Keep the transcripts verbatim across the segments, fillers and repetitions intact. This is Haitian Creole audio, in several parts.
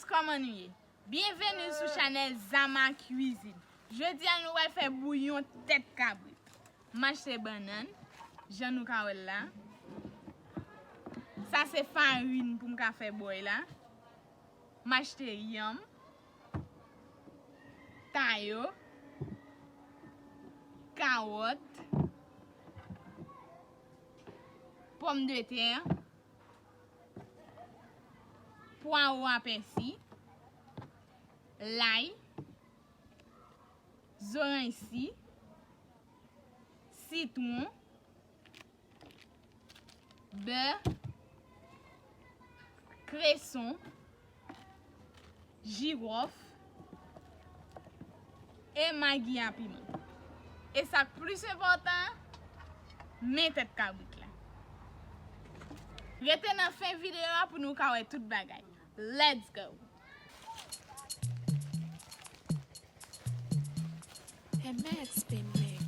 Kòman nou ye? Byenveni sou chanèl Zama Cuisine. Jodi a nou pral fè bouyon tèt kabrit. M achte bannann, jan nou ka wè l la. Sa se farin pou m ka fè bòy la. M achte yanm, tayo, kawòt, pòmdetè, pwawo a pèsi, lay, zoranj si, sitwon, bè, kreson, jiwòf e magi a piman. E sa k plis enpòtan an, men tèt kabrit la. Rete nan fen videyo a pou nou ka wè tout bagay. Let's go! Enben, spin maker.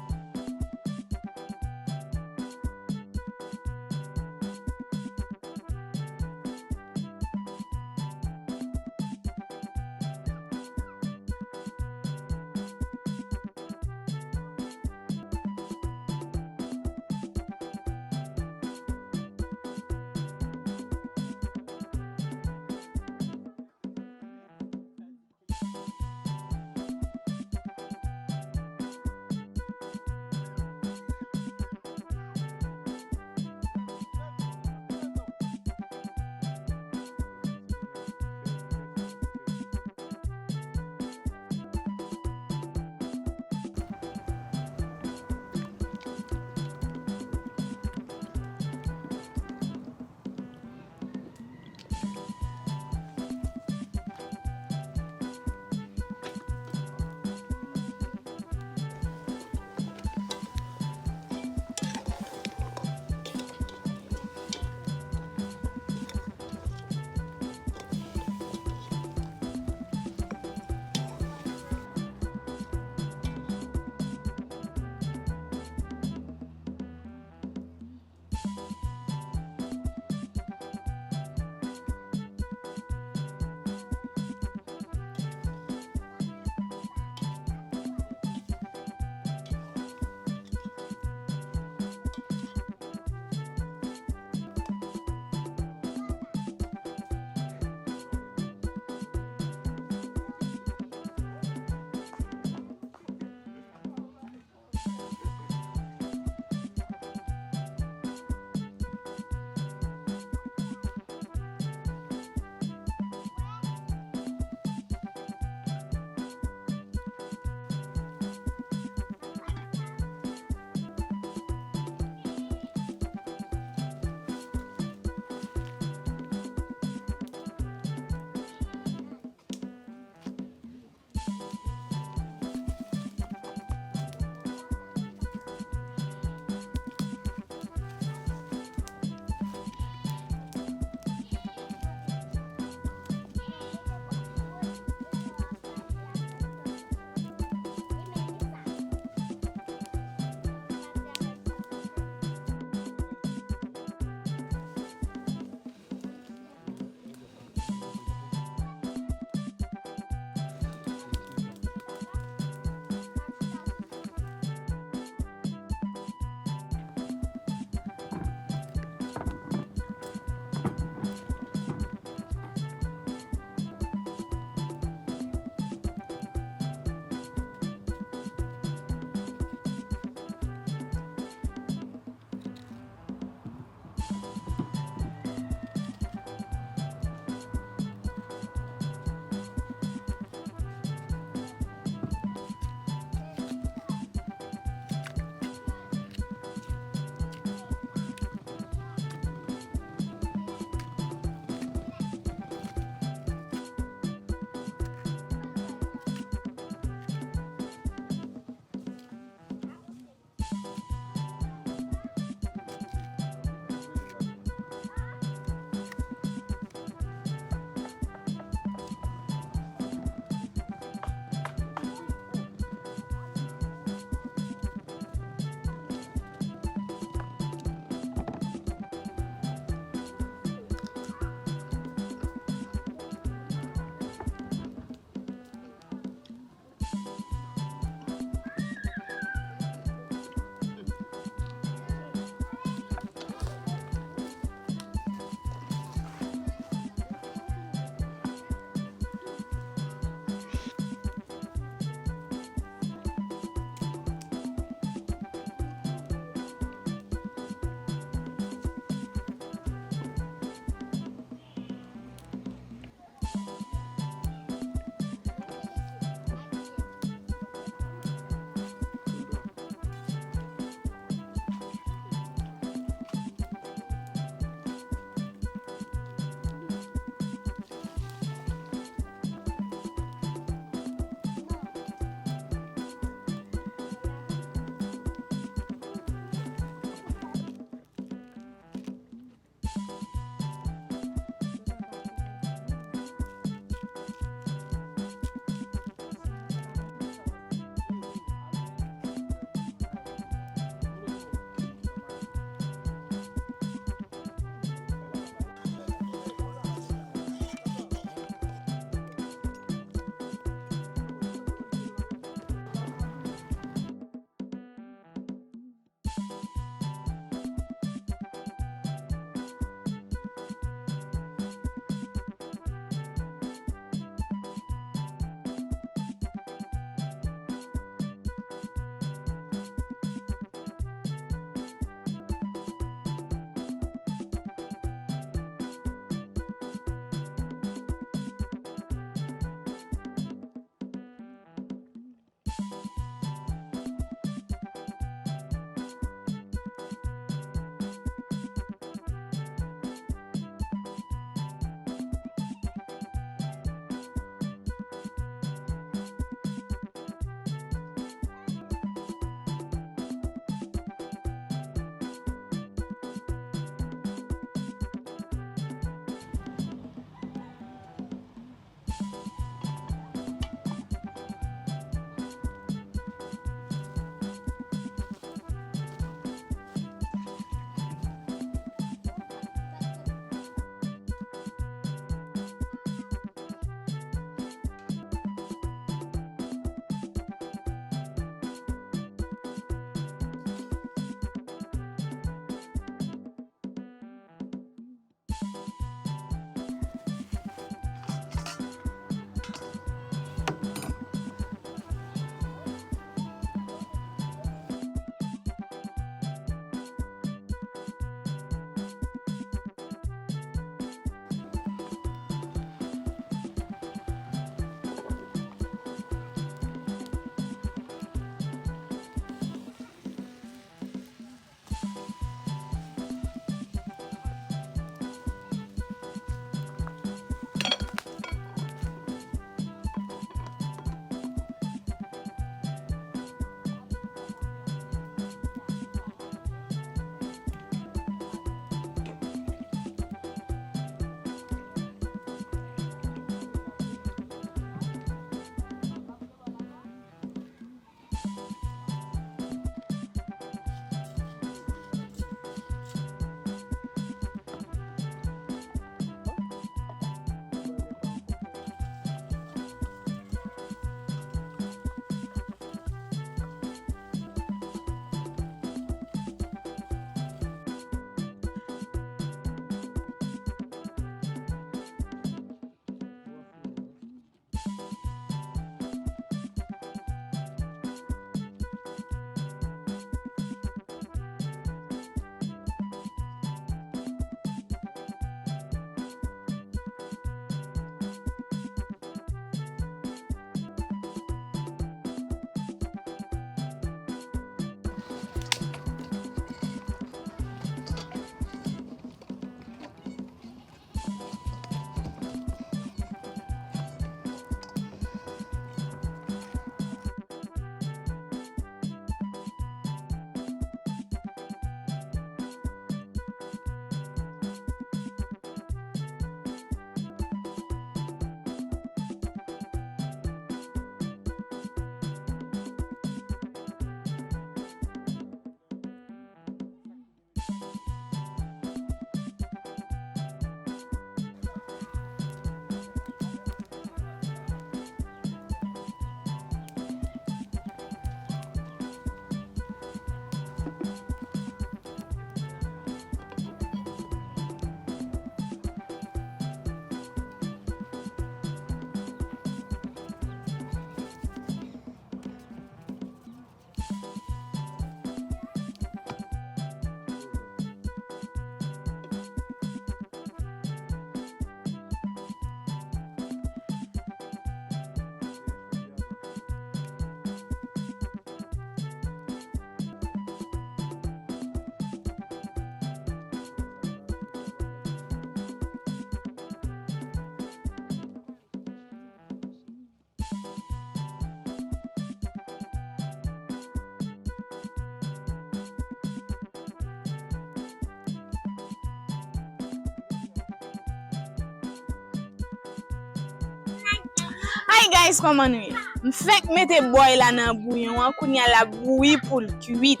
Hey guys, kòman nou ye? M fèk mete bòy la nan bouyon an, kounye a l ap bouyi pou l kwit.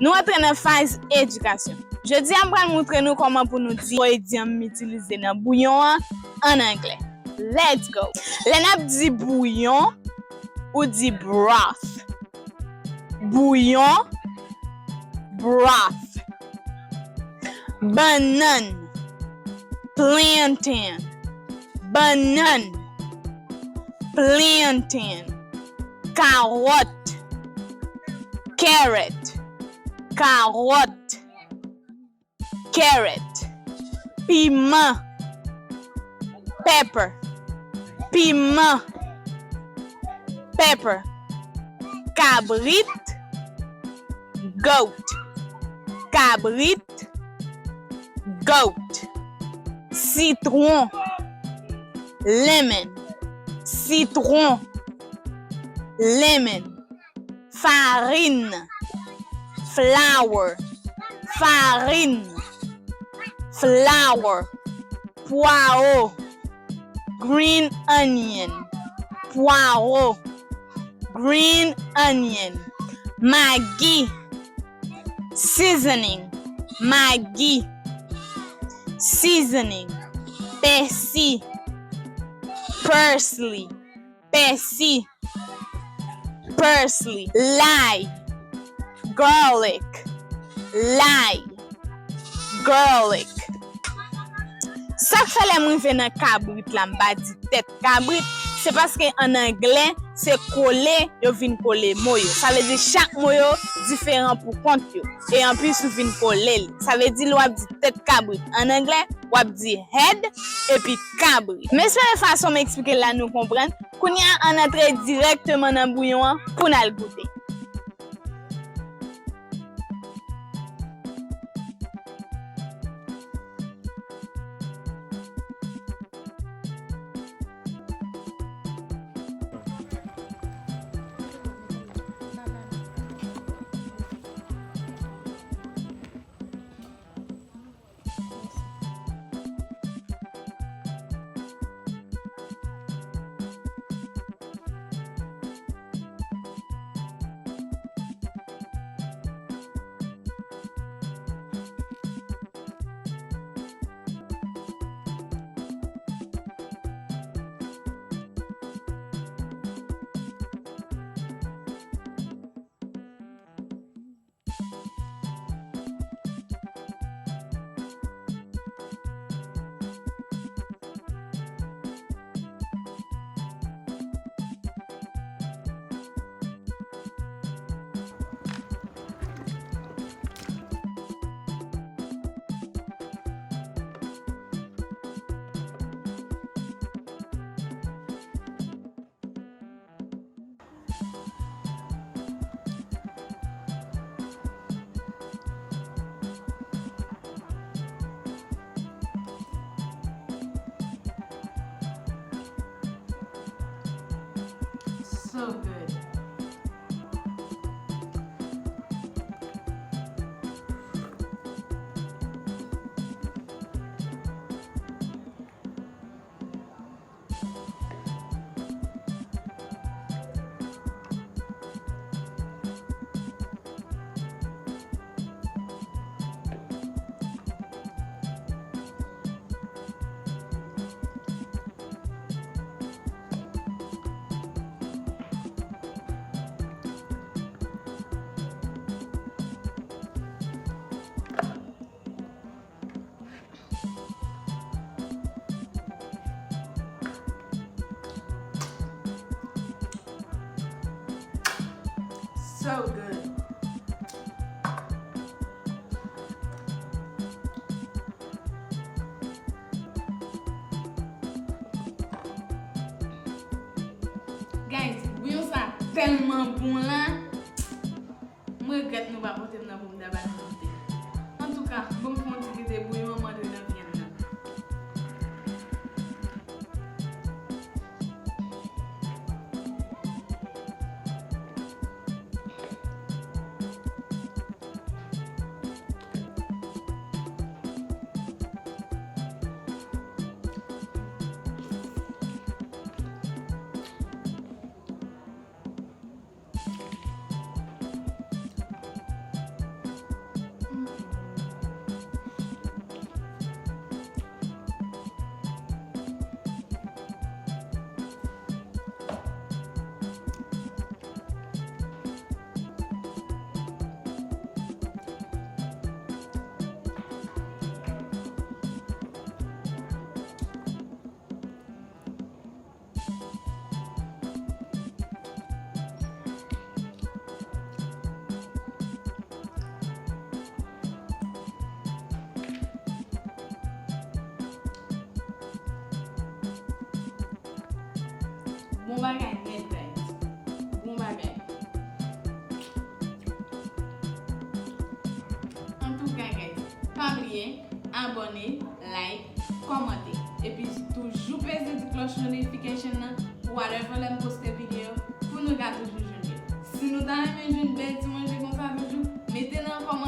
Nou antre nan faz edikasyon. Jodi a m pral moutre nou kòman pou nou di mo edyanm m itilize nan bouyon an ann anglè. Let's go! Lè n ap di bouyon, ou di broth. Bouyon, broth. Bannann, plantain. Bannann, plantain. Kawòt, carrot. Kawòt, carrot. Piman, pepper. Piman, pepper. Kabrit, goat. Kabrit, goat. Sitwon, lemon. Sitwon, lemon. Farin, flour. Farin, flour. Pwawo, green onion. Pwawo, green onion. Magi, seasoning. Magi, seasoning. Pèsi, parsley. Pèsi, parsley. Lay, garlic. Lay, garlic. Sa k fè lè m rive nan kabrit la, m pa di tèt kabrit, se paske ann anglè, se kole yo vin kole mo yo. Sa vle di chak mo yo diferan pou kont yo. E anplis, ou vin kole l. Sa vle di lè w ap di tèt kabrit ann anglè, w ap di head epi kabrit. M espere fason m eksplike l la nou konprann. Kounye a, ann antre dirèkteman nan bouyon an pou n al goute. So good. So good. Guys, bouyon sa tèlman bon la. M regrèt nou pa pote m nan pou m ta ba nou goute. Antouka, bon, m fè yon ti tete bouyon an, m antre nan vyann nan. Bon bagay nèt, guys. Bon bagay. Antouka, guys, pa bliye abòne, like, kòmante. Epi toujou peze ti klòch notification nan pou whatever lè m poste videyo pou nou ka toujou jwenn yo. Si nou ta renmen jwenn bèl ti manje konsa toujou, mete nan kòmantè.